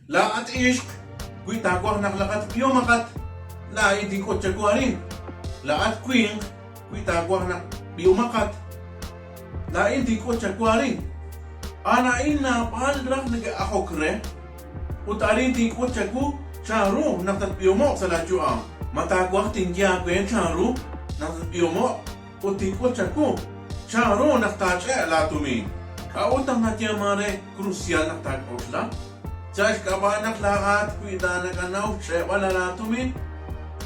Laa'at ixq, wi taawaj naq laqat b'ihomaqat, laa'in tink'ut chawu arin. Laa'at winq, wi taawaj naq b'ihomaqat, laa'in tink'ut chawu arin. A'an a'in naab'al raj neke'ajok re, ut arin tink'ut chawu chanru naq tatb'ihomo'q sa' laayu'am. Ma taawaj tinye aawe chanru naq tatb'ihomo'q ut tink'ut chawu chanru naq taach'e' laatumin? K'a'ut naq nayeeman re krusial naq taak'oxla? Sa' xk'ab'a' naq laa'at wi ta nakanaw xch'e'b'al alaatumin,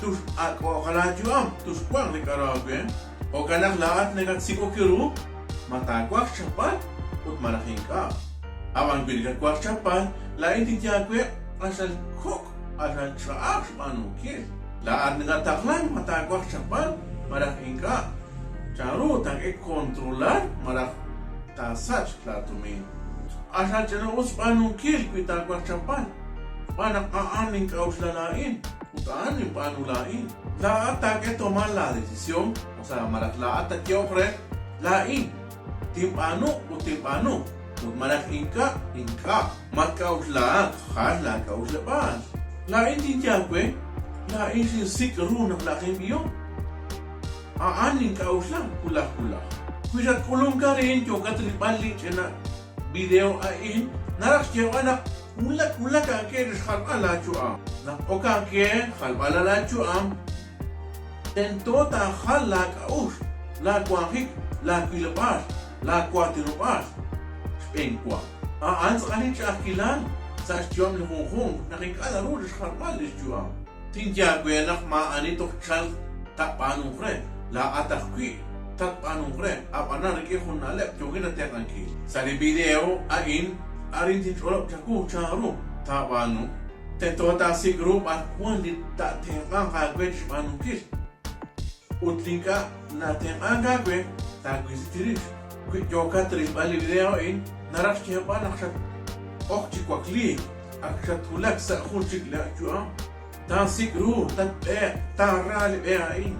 tux'ak'o'q laayu'am, tuxwanq li k'a'ru aawe. Jo'kan naq laa'at nakatsik'ok ru ma taawaj xchapb'al ut malaj ink'a'. Ab'an wi nakawaj xchapb'al, laa'in tinye aawe q'axal kok' q'axal ch'a'aj xb'aanunkil. Laa'at nakataqlank ma taawaj xchapb'al malaj ink'a', chanru taak'e kontrolar malaj taasach laatumin. Q'axal ch'ina'us xb'aanunkil wi taawaj xchapb'al, xb'aan naq a'an nink'a'uxla laa'in ut a'an ninb'aanu laa'in. Laa'at taak'e tomar laadecision, o sea, malaj laa'at tatyehoq re, Laa'in tinb'aanu ut tinb'aanu, ut malaj ink'a', ink'a'. Matk'a'uxlaak, jal laak'a'uxleb'aal. Laa'in tinye aawe, laa'in xinsik' ru naq laa'aqin b'ihom. A'an nink'a'uxla wulaj wulaj. Wi xatk'ulunk arin yookat rilb'al li ch'ina video a'in, naraj xyeeb'al naq wulak wulak aawe re xjalb'al laayu'am. Naq ok aawe xjalb'al laayu'am, tento taajal laak'a'uxl, laawanjik, laawilob'aal, laawaatinob'aal xb'eenwa. A'an tz'aqal li ch'a'ajkilal sa' xyu'am li junjunq naq ink'a' naru chi xjalb'al li xyu'am. Tinye aawe naq maa'ani toj tchalq taab'aanunq re, laa'at ajwi' tatb'aanunq re, ab'anan rik'in jun na'leb' yookin atenq'ankil. Sa' li video a'in, arin tinch'olob' chawu chanru taab'aanu. Tento taasik' ru b'ar wank li taatenq'anq aawe chi xb'aanunkil, ut li ink'a' natenq'ank aawe taawisi chirix. Wi yookat rilb'al li video a'in, naraj xyeeb'al naq xat-ok chi wakliik. Ak xatwulak sa' jun chik li ak' yu'am, taasik' ru, tatb'eeq, taara li b'e a'in.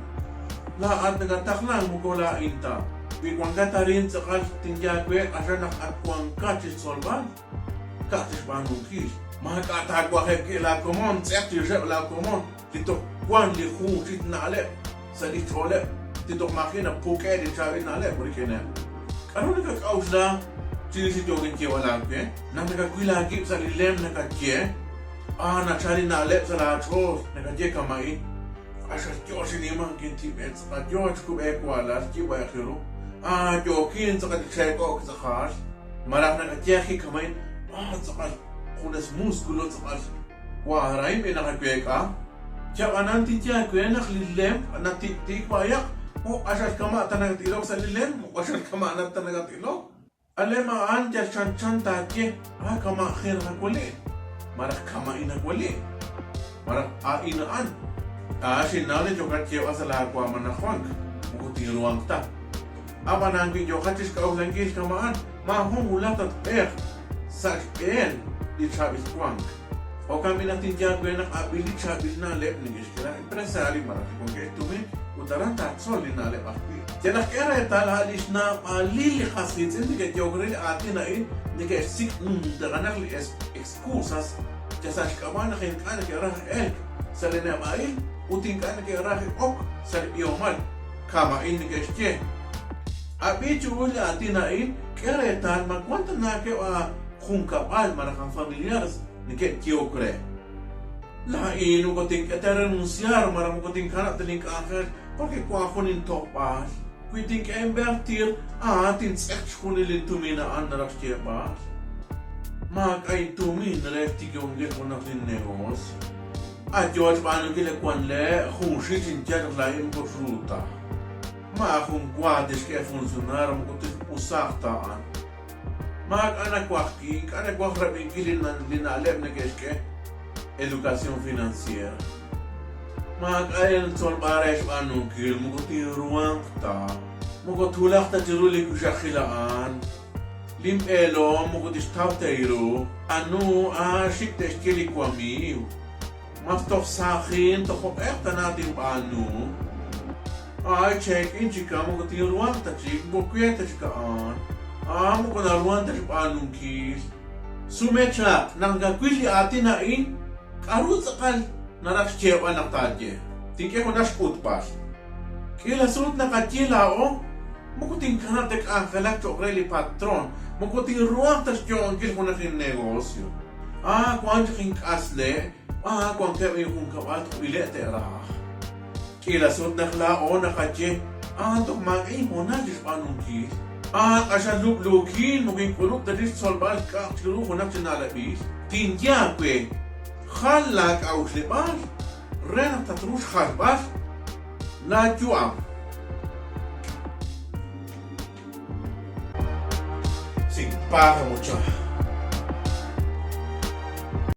Laa'at nakataqlank moko laa'in ta. Wi wankat arin tz'aqal tinye aawe q'axal naq ak wankat chi xtzolb'al, ka'aj chi xb'aanunkil. Maak'a' taawajeb' wi' laakomon, tz'eq chirixeb' laakomon li toj wank li junxil na'leb' sa' li xch'ooleb' li toj maji' napuk'e' li chaab'il na'leb' rik'ineb'. K'aru nakak'a'uxla chirix li yookin xyeeb'al aawe? Naq nakawil aawib' sa' li lem nakaye, Ah, nachal li na'leb' sa' laach'ool, nakaye kama'in, Q'axal yoo chi nimank intib'el tz'aqal, yoo chi kub'eek waalal, yib'a'eq ru. Ah, yookin tz'aqal chi cheek'o'k tz'aqal. Malaj nakaye ajwi' kama'in, Ah, tz'aqal junes muskulo tz'aqal. Waarahin b'i' nakaweek'a. Yab'anan tinye aawe naq li lem natib'tiik b'ayaq, moko q'axal kama' ta nakat-ilok sa' li lem, moko q'axal kama' ta nakat-ilok. A lem a'an yal chanchan taaye, Ah, kama' jin nawali', malaj kama'in nawali', malaj a'in a'an. Ah, xinnaw li yookat xyeeb'al sa' laawaam anajwank, moko tinruhanq ta. Ab'anan wi yooqat chi xk'a'uxlankil kama'an, maajun wulaj tatb'eeq sa' xb'een li chaab'il wank. Jo'kan b'i' naq tinye aawe naq ab'i li chaab'il na'leb' neke'xk'e laj empresario malaj li wankeb' xtumin ut aran taatzol li na'leb' ajwi'. Yal aj k'e reetal a' li xnaab'alil li qas qiitz'in neke'yehok re li aatin a'in neke'xsik' numtajenaq li excusas yal sa' xk'ab'a' naq ink'a' neke'raj elk sa' li neb'a'il ut ink'a' neke'raj ok sa' li b'ihomal. Kama'in neke'xye, Ab'i chi us li aatin a'in, k'e reetal ma wank ta naakeb' aajunkab'al malaj aafamiliares neke'yehok re. Laa'in moko tink'e ta renunciar malaj moko tinkanab' ta link'anjel porque wank jun intojb'al. Wi tink'e invertir, a'an tintz'eq chixjunil lintumin a'an naraj xyeeb'al. Maak'a' intumin re xtikib'ankil junaq linnegocio. A yoo xb'aanunkil li wank le' junxil xinyal naq laa'in moko xru ta. Maajun wa tixk'e funcionar moko tixq'usaq ta a'an. Maak'a' nawaj wi' ink'a' nawaj rab'inkil li na'leb' neke'xk'e Educación Financiera. Maak'a' intzolb'al re xb'aanunkil moko tinruhanq ta. Moko twulaq ta chiru li wixaqil a'an. Lin b'eelom moko tixtaw ta ru. Anu, a xik te'xye li wamiiw. Ma toj saajin, toj jo'q'eq tana tinb'aanu. Ay, cheek'in chik, moko tinruhanq ta chik, moko we ta chik a'an. A moko naruhan ta xb'aanunkil. Sume chaq, naq nakawil li aatin a'in, k'a'ru tz'aqal naraj xyeeb'al naq taaye? Tink'e junaq xk'utb'al. K'iila sut naqaye laa'o, Moko tinkanab' ta k'anjelak cho'q re li patron, moko tinruhanq ta xyo'onkil junaq innegocio. Ah, wank chaq ink'asle', ah, wankeb' injunkab'al tq'uile' te'raj. K'iila sut naq laa'o naqaye, Ah, toj maak'a' inhoonal chi xb'aanunkil. Ah, q'axal lub'luukin, moko ink'ulub' ta chik xtzolb'al k'a'aq chik ru junaq chi na'leb'il. Tinye aawe, jal laak'a'uxleb'aal re naq tatruuq xjalb'al laayu'am. Sin paja mucha.